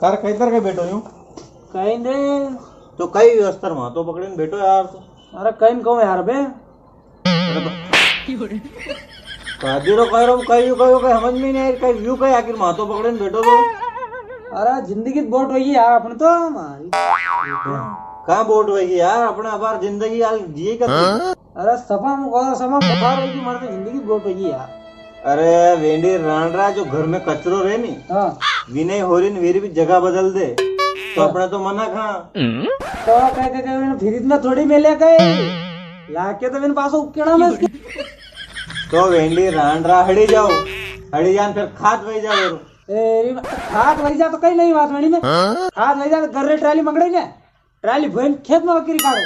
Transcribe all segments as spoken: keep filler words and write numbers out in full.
तार कई तर के बैठो यूं? कई ने। तो कई व्यवस्था माथो पकड़े ने बैठो यार तू। अरे कई ने कहूँ यार बे। अरे ब-, कादी रो कह रहा हूँ, कई यू कहो, कई समझ में नहीं आई, कई यू कई आखिर माथो पकड़े ने बैठो तो। अरे जिंदगी तो बोट होगी यार अपने तो मारी। कहाँ बोट होगी यार, अपने अबार जिंदगी हाल जिए कर। अरे सपा में कहो, सपा बुखार होगी, मारे तो जिंदगी बोट होगी यार। अरे वेंडी रांडरा, जो घर में कचरो रहे नी, हाँ। विनय होरी ने वेरी भी जगह बदल दे, तो हाँ। अपने तो मना खा। तो कह, कह, कह, मैंने फ्रिज में थोड़ी मेले गए, लाके तो मैंने पासो उकेड़ा में। तो वेंडी रांडरा हड़ी जाओ, हड़ी जान फिर खात वही जाओ। ए, रे, खात वही जा तो कई नहीं बात बनी में। हाँ? खात वही जा तो घर रे ट्राली मंगड़े ने, ट्राली भन खेत में वकील काढ़े।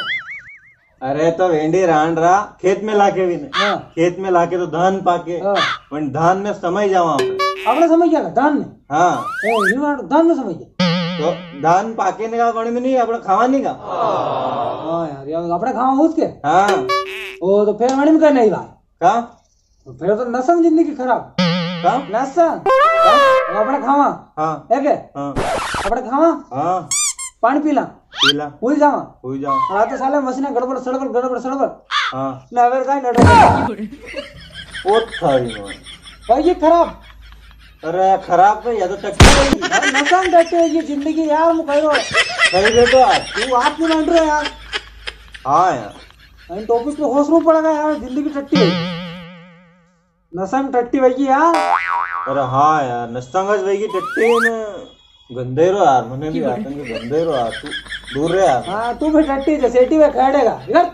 अरे तो वेंडी रांडरा खेत में लाके भी ने। हाँ। खेत में लाके तो धान पाके। हाँ। पण धान में समय जावा अपने। अपने समय क्या धान में? हाँ। ए, रे मार, धान में समय क्या? तो धान पाके ने का वणी में नहीं, अपने खावा नहीं का। हाँ यार, यार, अपने खावा उसके? हाँ। ओ, तो फिर वणी में का नहीं भाई? का? तो फिर तो नशा में जिंदगी खराब। का? नशा। का? अपने खावा। हाँ। है के? हाँ। अपने खावा। हाँ। पानी पीला। पीला। हुई जावा। हुई जावा। रात साले मशीन गड़बड़ सड़बड़, गड़बड़ सड़बड़। हाँ। ना अवेर काई नड़बड़। ओ थारी माँ। भाई ये खराब। अरे खराब तो या तो टट्टी होगी। अरे नशा में टट्टी होगी जिंदगी यार, मैं कह रहा हूँ। सही बेटो यार। तू बात नहीं मान रहा यार। हाँ यार। इन टॉपिक पे होसणो पड़ेगा यार, जिंदगी टट्टी है। नशा में टट्टी वही यार। अरे हाँ यार, नशा में वही टट्टी ने गंदेरो यार, मने भी यार, तंग गंदेरो यार, तू दूर रहे यार। हाँ, तू भी टट्टी जैसे सेटी में खड़ेगा, इधर।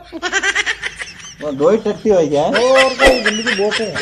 वो दो ही टट्टी हो गया है। और कोई जिंदगी बोके है।